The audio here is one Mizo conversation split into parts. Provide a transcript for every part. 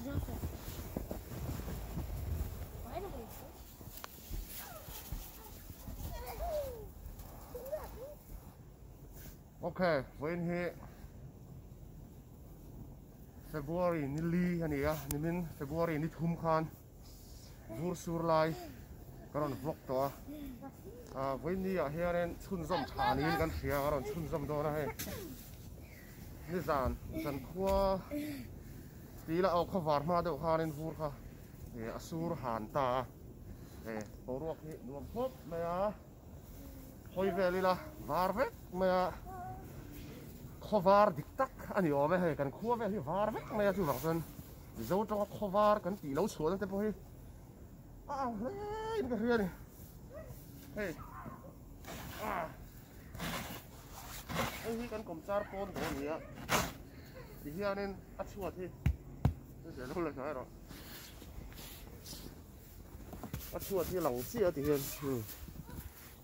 Nothing. Right away. Okay, vawiin hi February ni li a ni a, nimin February ni thum khan vur sur lai ka rawn vlog tawh a, ah vawiin ni ah hianin chhunzawm tha niin kan hria a, ka rawn chhunzawm dawn a hei. Nizan zankhua tila aw khawvar hma deuh khanin vur kha eh a sur han ta a, eh boruak hi nuam khawp mai a, hawi vel ila var vek mai a, khawvar dik tak a ni awm e hei kan khua vel hi var vek mai a chuvang chuan Mizo tawnga khawvar kan tih lo chhuahna te pawh hi a ang hle in ka hria a ni hei ah. Hei hi kan kawmchar pawn dawn a ni a tihianin a chhuat hi zel lo la erawh a chhuat hi a lang chiah a tihian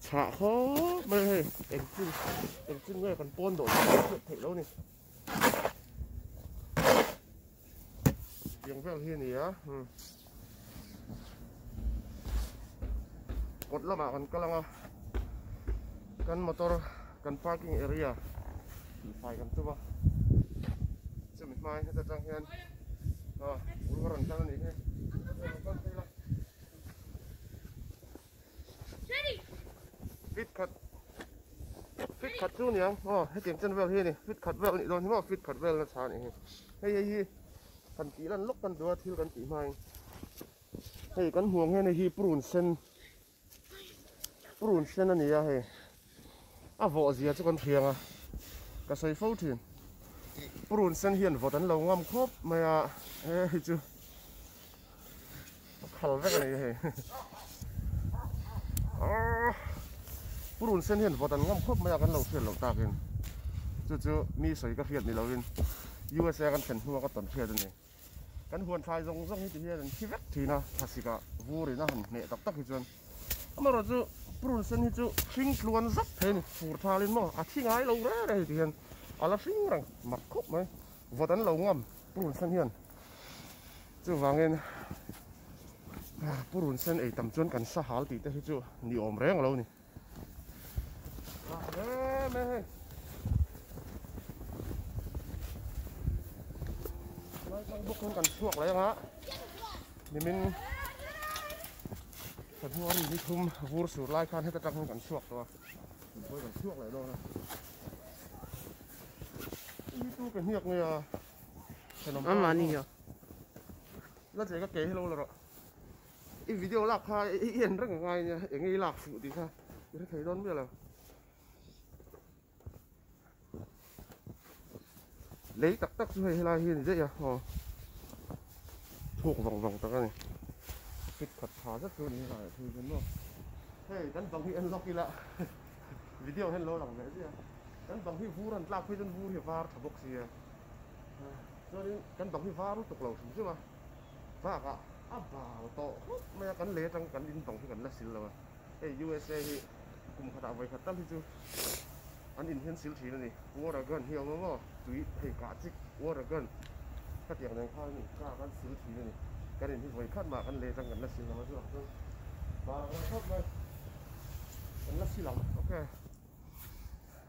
chhah khawp mai a hei engtin engtin nge kan pawn dawh hi a hriat theih loh a ni tiang vel hi a ni a kawt lamah kan kal ang a kan motor kan parking area tihfai kan tum a chumi hma in heta tang hian ah ul a rawn kal a nih hi rawn kal phei la fit khat fit khat chu niang aw hetiang chen vel hi a ni fit khat vel a nih dawn hi maw fit khat vel nasa a nih hi hei hei hi kan tih lan lawk kan duh a thil kan tih hmain hei kan hmuh ang hian hei hi purun sen purun sen a ni a hei a vawh zia chu kan hriang a ka sawi fo thin purun sen hian vawt an lo ngam khawp mai a hei chu a khal vek a ni hei purun sen hian vawt an ngam khawp mai a kan lo hriat loh takin chu chu mi sawi ka hriat ni lovin U_S_A kan thlen hnua ka tawn hriat a ni kan huan thlai zawng zawng hi ti hian an thi vek thin a thlasik ah vur in a han hneh tak tak hi chuan amaherawh chu purun sen hi chu hring tluan zak thei a ni fur thal in maw a thi ngai lo reng reng hei ti hian a la hring reng mak khawp mai vawt an lo ngam purun sen hian. Chuvangin purun sen ei tam chuan kan sahal tih te hi chu ni awm reng lo ni. Lai bawk hian kan chhuak leh anga nimin February ni thum vur sur lai khan heta tang hian kan chhuak tawh a, kan chhuak leh dawn a. Hi chu ka hniak nge a. Ama ni hian. La che ka ke hi lo la rawh. I video lak kha i en reng a ngai nia eng i lak fuh tih kha i hre thei dawn miah lo. Lei tak tak chu hei helai hi a ni daih a aw thuk vang vang tak a ni. Fit khat tha zet chu a ni helai ah phei chuan maw. Hei kan bang hi en lawk ila video hian lo lang ve ziah a. Kan bang hi vur a an tlak phei chuan vur hi a var tha bawk sia. Chuanin kan bang hi var lutuk lo hrim hrim a, bakah a bal tawh khawp mai a, kan lei atang kan in bang hi kan la sil lo a, hei USA hi kum khatah vawi khat tal hi chu an in hian sil thin a ni, water gun hi a awm a maw, tui hei kah chik water gun khatiang nen khan car kan sil thin a ni, kan in hi vawi khat mah kan lei atang kan la sil lo a chuvang chuan bal lo khawp mai, kan la sil ang ok.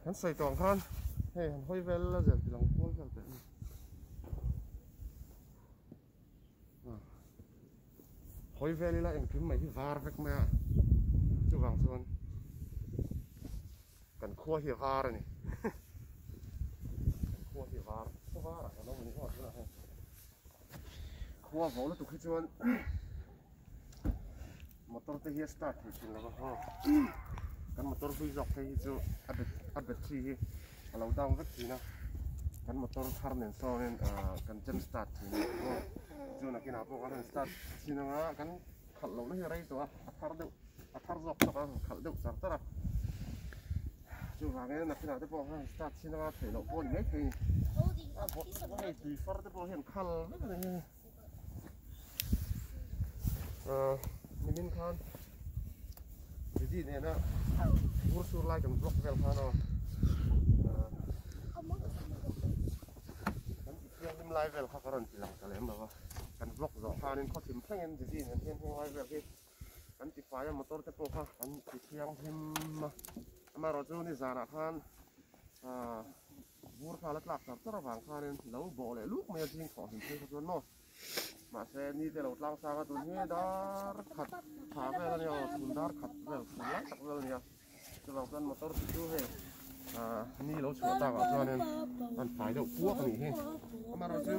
Kan sawi tawh ang khan hei han hawi vel la zel tilang kual vel teh a ni. Hawi vel ila engkim mai hi var vek mai a, chuvang chuan kan khua hi a var a ni. Kan khua hi a var, khaw varah kan awm a ni maw tunah hian. Khua vawh lutuk hi chuan motor te hi a start thei thin lo a kan motor hlui zawk phei hi chu a a battery hi a lo down vek thin a kan motor thar nen sawnin ah kan jump start thin a chu nakinah pawh kan han start thin anga kan khalh lohna hi a rei tawh a a thar deuh a thar zawk zawk a khalh deuh char char a chuvangin nakinah te pawh han start thin anga theih loh pawh a ni maithei a ni a bawh hei tui far te pawh hian khal vek a ni hei. Nimin khan Didi nena vur sur lai kan vlog vel khan aw kan ti thianghlim lai vel kha ka rawn ti lang ta lem lo va. Kan vlog zawh khanin khaw thim thlengin Didi nen hian heng lai vel hi kan ti fai a motor te pawh kha kan ti thianghlim a. Amaherawhchu nizanah khan ah vur kha la tlak char char avang khanin lo bawh leh luk mai a zing thawh hlim phei kha chuan maw. Mahse ni te lo tlang sang a tun hi dar khat tha vel a nia aw chhun dar khat vel chhun lai tak vel a nia. Chuvang chuan motor te chu hei ah ni lo chhuah takah chuanin an fai deuh puak a nih hi. Amaherawhchu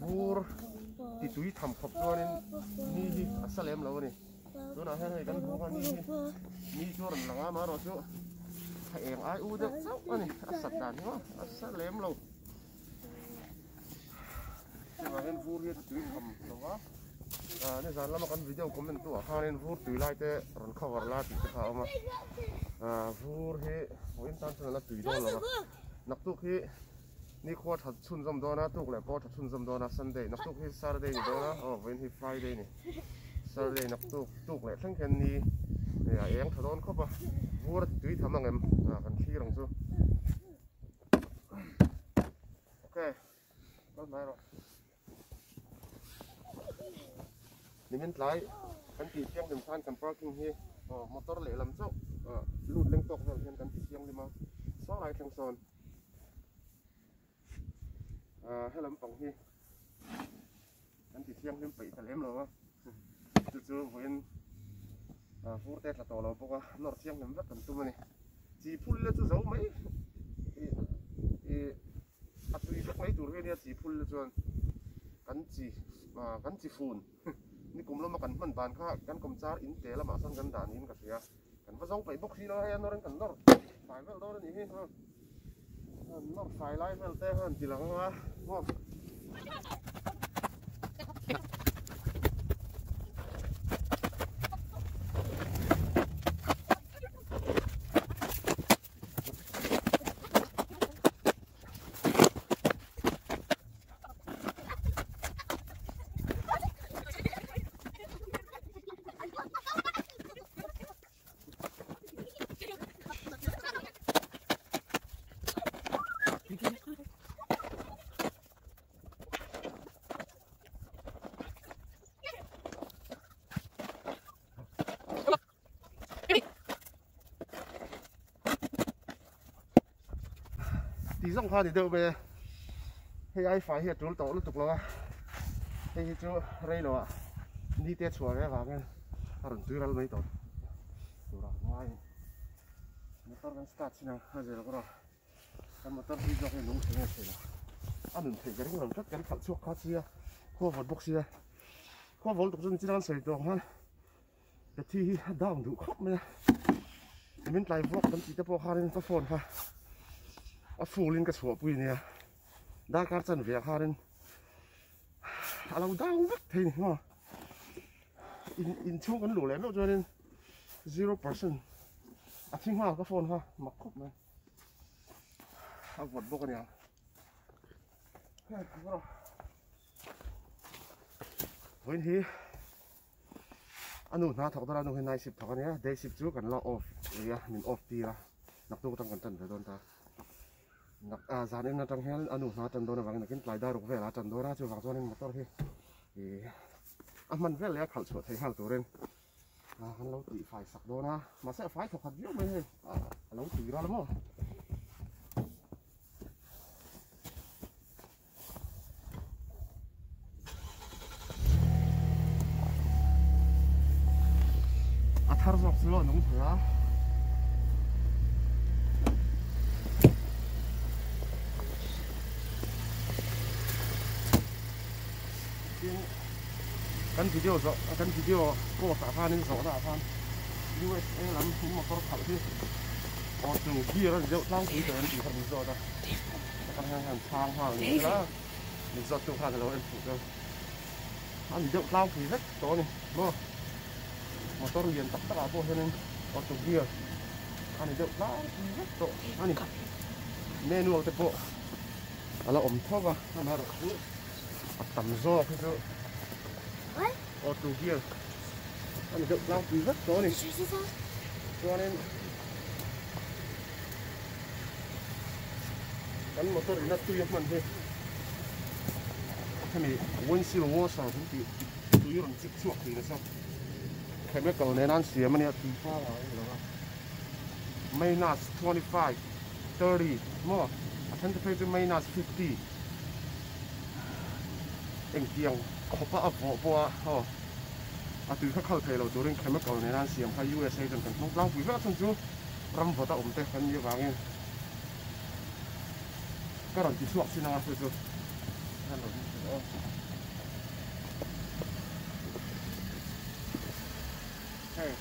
vur ti tui tham khawp chuanin ni hi a sa lem lo a ni. Tunah hian hei kan hmuh kha ni hi ni chu a rawn lang a amaherawhchu thla eng ai u deuh chauh a ni a sat dan hi maw a sa lem lo. Chuvangin vur hi a tui tham lo va, nizan lama kan video comment tu ah khanin vur tui lai te rawn cover la tih te kha a awm a, vur hi vawiin tan chuan a la tui dawn lo va, naktuk hi nikhua tha chhunzawm dawn a, tuk leh pawh tha chhunzawm dawn a, Sunday naktuk hi Saturday ni dawn a, aw vawiin hi Friday ni, Saturday naktuk tuk leh thleng khian ni a eng tha dawn khawp a, vur a ti tui tham ang em kan thlir ang chu. Ok, kal mai rawh. Nimin tlai kan tih thianghlim khan kan parking hi motor lehlam chauh lut leng tawk vel hian kan ti thianghlim a, saw lai thleng sawn helam pang hi kan ti thianghlim peih ta lem lo a, chu chu vawiin vur te tla tawh lo bawk a, nawr thianghlim vek kan tum a ni. Chi phul le chu zo mai ih a tui vek mai tur hi ania chi phul le chuan kan chi kan chi fun nikum lama kan hman dan kha kan kawmchar in te lamah sawn kan dah niin ka hria kan va zo peih bawk si lo a hei a nawrin kan nawr fai vel dawn a nih hi nawr fai lai vel te khan ti lang anga maw. Ti zawng kha ni deuh mai a, hei ai fai hi a tul tawh lutuk lo a, hei hi chu rei lo ah ni te chhuah ve avangin a rawn tui ral mai tawh tur a ngai a ni. Motor kan start chin ang a zir rawh kan motor hi zawk hi a nung thei nge thei lo a nun theih ka ring lo tlat kan khalh chhuak kha sia khua vawt bawk sia khua vawt lutuk chuan chin a sawi tawh ang khan Betty hi a down duh khawp mai a nimin tlai vlog kan tih te pawh khanin ka phone kha a full in ka chhuahpui ania darkar chanve ah khanin a lo down vek thei ni maw in inchhung kan luh leh meuh chuanin 0% a thi nghal ka phone kha mak khawp mai a vawt bawk ania vawiin hi a nu hna thawk dawn a nu hi night shift thawk ania day shift chu kan la off nia min off tir a naktuk atang kan tan ve dawn ta nak ah zan en atang hian a nu hna tan dawn avangin nakin tlai dar ruk velah a tan dawn a chuvang chuanin motor hi ih a hman vel leh a khalh chhuah thei nghal turin ah kan lo tih fai sak dawn a mahse a fai thawkhat viau mai hei a lo tui ral maw. A thar zawk chu a nung thei a. Tin kan video zawh kan video post ah khanin zawhna ah khan USA lam motor khalh hi auto gear a ni deuh tlangpui tawh em tih kha min zawt a. Kan hian han chhang nghal ni ila min zawt tu khan alo en fuh chuan a ni deuh tlang pui vek tawh a ni maw motor lian tak tak ah pawh hianin auto gear a ni deuh tlang pui vek tawh a ni manual te pawh a la awm tho va amaherawh chu a tam zawk hi chu auto gear a ni deuh tlang pui vek tawh a ni chuanin. Kan motor in a tui a hman hi Hemi windshield washer kan tih tui rawn chik chhuak thin a chu chemical nena an siam a nia tui pangngai a ni lo a minus 25 30 maw a then te phei chu minus 50 engtiang khawpa a vawh pawh a aw a tui kha khal thei lo turin chemical nena an siam kha USA chuan kan hmang tlangpui vek a chhan chu ram vawt a awm te kan nih avangin ka rawn ti chhuak chin anga chu chu a lo ni tawh a. Hei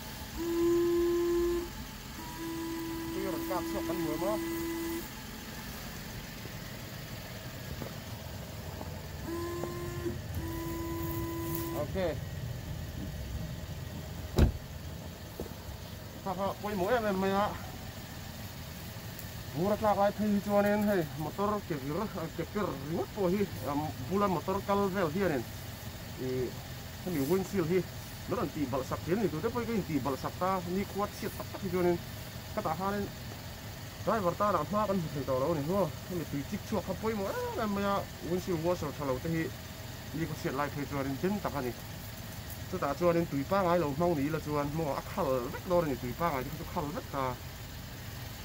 tui rawn kak chhuak kan hmu em aw. Okay. Kha kha pawimawh em em mai a. Vur a tlak lai phei hi chuanin hei motor ke vir ke per ringawt pawh hi bula motor kal vel hianin ih hemi windshield hi min rawn tih balh sak thin a ni. Tute pawh hi ka intih balh sak ta nikhua chhiat tak tak hi chuanin ka tah khanin driver tanah hma kan hmu thei tawh lo a ni maw. Hemi tui chik chhuak kha pawimawh em em mai a windshield washer tha lo te hi nikhua chhiat lai phei chuanin den tak a ni. Chutah chuanin tui pangngai lo hmang ni ila chuan maw a khal vek dawn a ni tui pangngai te kha chu khal vek ta.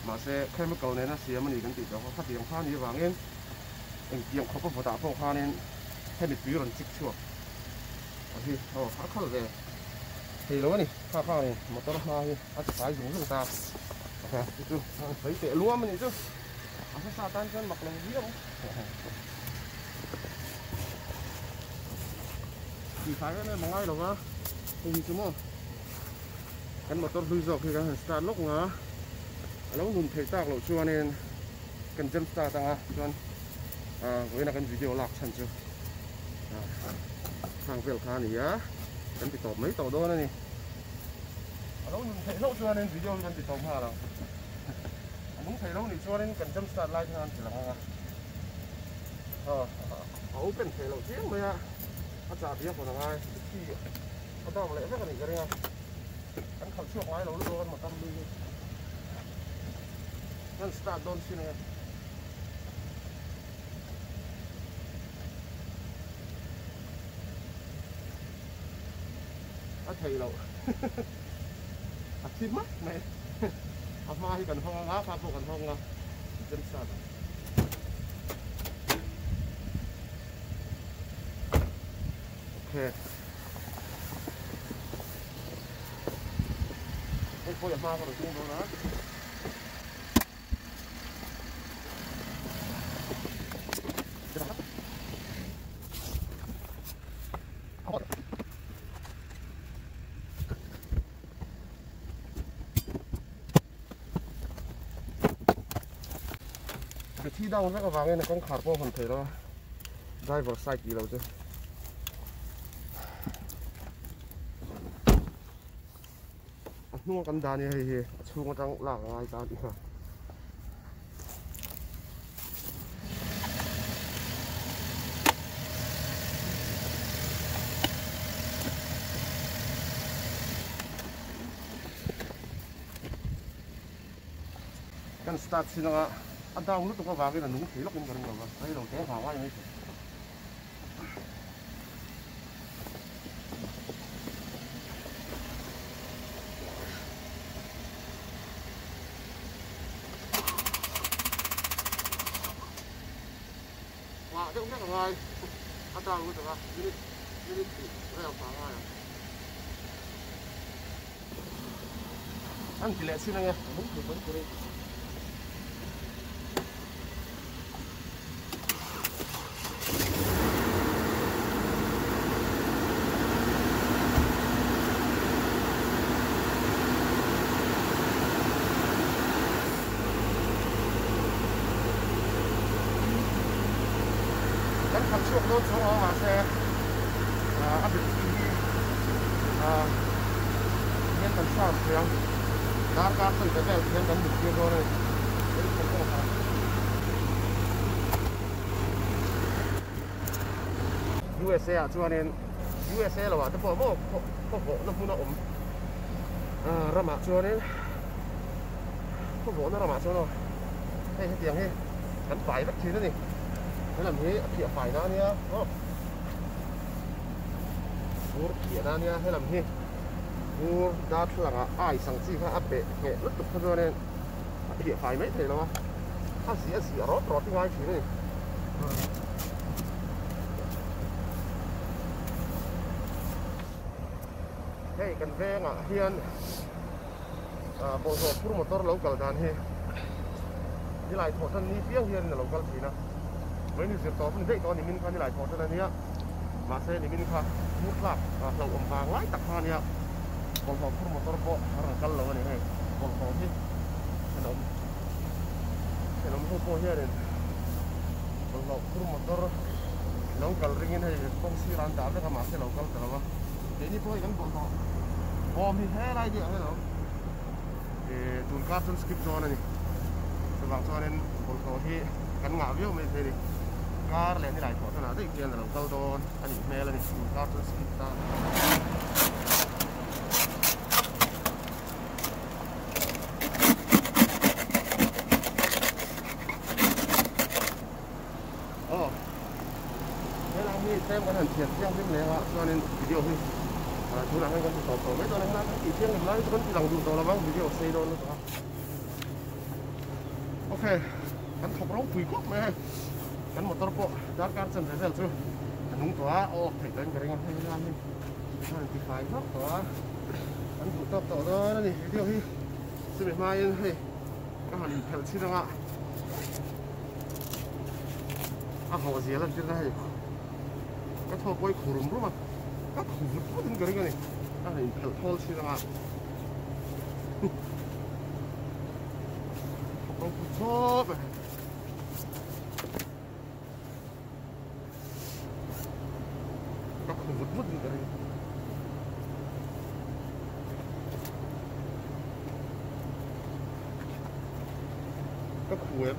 Mahse chemical nena siam a ni kan tih tawh kha khatiang kha ni avangin engtiang khawpa vawtah pawh khanin hemi tui rawn chik chhuak a hi aw a khal ve thei lo a ni. Kha khanin motor hma hi a ti fai zung zung ta a chu chu a sawi teh luam a nih chu a hmasa tan chuan mak lo viau. Tih fai em em a ngai lo va hei hi chu maw. Kan motor hlui zawk hi kan han start lawk nga a lo nun theih tak loh chuanin kan jump start anga chuan ah vawiina kan video lak chhan chu ah khang vel kha a ni a kan ti tawp mai tawh dawn a ni a lo nun theih hlauh chuanin video hi kan ti tawp nghal ang a nung theih lo nih chuanin kan jump start lai khan ti lang anga ah a open theih loh chiang mai a a chahbi a hawn angai khi A dang leh vek a nih ka ring a, kan khalh chhuak ngai lo lutuk a kan motor lui hi kan start dawn chin ang e. A thei loh a thi hmak mai a hma hi kan hawng anga kha pawh kan hawng a jam start ang. Okay. Hei pawh i a hma ka rawn tum dawn a. Thi down vek avangin a kawngkhar pawh a hawn thei lo a driver side tih lo chu. A hnung a kan dan hi hei hi a chhung atang lak a ngai ta a ni kha. Kan start chin anga a down lutuk avangin a nung thei lawkin ka ring lo va, rei lo te vang ai mai thei. Ngah deuh hlek a ngai a down lutuk a, minute minute hnih vel vang ai ang. An ti leh chin ange a nung thei pawn turin. Kan khalh chhuak dawn chuang lo mahse a battery hi hian kan charge thei ang darkar chanve vel hian kan mut tir dawn a ni. USA ah chuanin USA lo ah te pawh maw khaw vawhna hmun a awm ramah chuanin khaw vawhna ramah chuan aw hei hetiang hi kan fai vek thin a ni helam hi a phiah fai na ania aw. Vur phiahna ania helam hi vur darthlalang ah ice ang chi kha a peh ngheh lutuk kha chuanin a phiah fai mai thei lo a, a ziah ziah rawt rawt hi ngai thin a ni. Hei kan vengah hian bawlhhlawh phur motor lo kal dan hi nilai thawh tan ni piang hian a lo kal thin a, vawiin zir tawp a ni daih tawh a ni min kha nilai thawh tan a nia mahse nimin kha phur tlak hlauhawm vang lai tak kha a nia bawlhhlawh phur motor pawh a rawn kal lo a ni hei bawlhhlawh hi thenawm thenawm ho pawh hianin bawlhhlawh phur motor lo kal ringin hei kawng sirah an dah vek a mahse lo kal ta lo a. Keini pawh hi kan bawlhhlawh bawm hi helai deuh hi lo eh tun kar chuan skip dawn a ni chuvang chuanin bawlhhlawh hi kan ngah viau mai thei a ni kar leh nilai thawh thanah daih hian a lo kal dawn a nih hmel a ni tun kar chuan skip ta. Aw helai hi tlem kan han thiam thianghlim leh a chuanin video hi tunah hian kan ti tawp tawh mai dawn a helai kan tih thianghlim lai chu kan ti lang duh tawh lo vang video sei dawn lutuk a ok kan thawk ropui khawp mai hei kan motor pawh darkar chanve vel chu a nung tawh a a off theih tawhin ka ring a hei helai hi a rawn ti fai vak tawh a kan duh tawk tawh dawn a ni video hi chumi hmain hei ka han inphelh chhin anga. A vawh zia lan tirna hei ka thaw pawi khu rum rum a ka khu vut vut in ka ring a ni a han inphelh thawl chin anga thawk ropui khawp e. Ka khu vut vut in ka ring. Ka khu em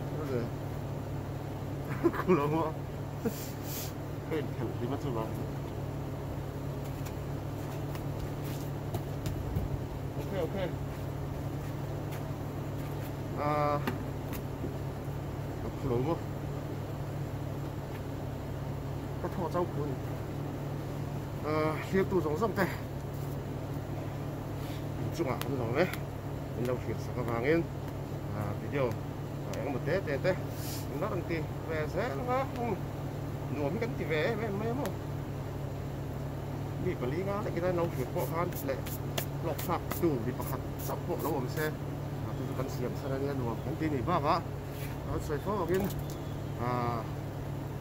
a khu lo maw ka inphelh hlim a chuvang ok ok ah ka khu lo maw ka thaw chau khu a ni ah hliartu zawng zawng te inchungah kan lawm e in lo hrilh sak avangin video engemaw te te te in la rawn ti ve zel ang a nuam hi kan ti ve em em mai a maw mi pali nga lek ila lo hrilh pawh khan leh hlawk thlak tu mi pakhat chauh pawh lo awm se chu chu kan siam chhan ania nuam kan ti nih bakah an sawi fo angin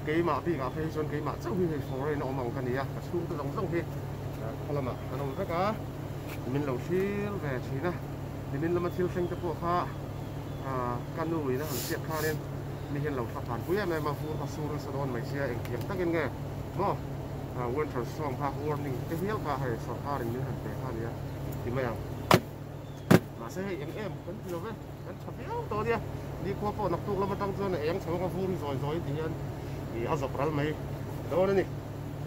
keimah bikah phei hi chuan keimah chauh hi hei foreign a awm ang ka ni a ka chhungte zawng zawng hi khaw lamah an awm vek a. Min lo thlir ve thin a, nimin lama thil thleng te pawh kha ka nu in a han hriat khanin mi hian lo thla phan pui em em a, vur kha sur nasa dawn mai sia engtiang takin nge maw winter storm kha warning te hial kha hei sorkar in min han pe kha nia ti mai ang. Mahse hei eng em kan ti lo ve, kan tha viau tawh ania, nikhua pawh naktuk lam atang chuan a eng chho anga vur hi zawi zawi ti hian a zawp ral mai dawn a ni.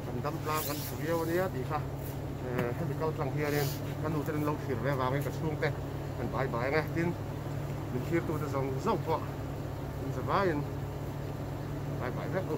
Kan dam tlang kan hmu viau ania tih kha hemi kal tlang hianin ka nu ten an lo thlir ve avangin ka chhungte an bai bai ang e tin min thlir tute zawng zawng pawh in za vaiin bai bai vek u.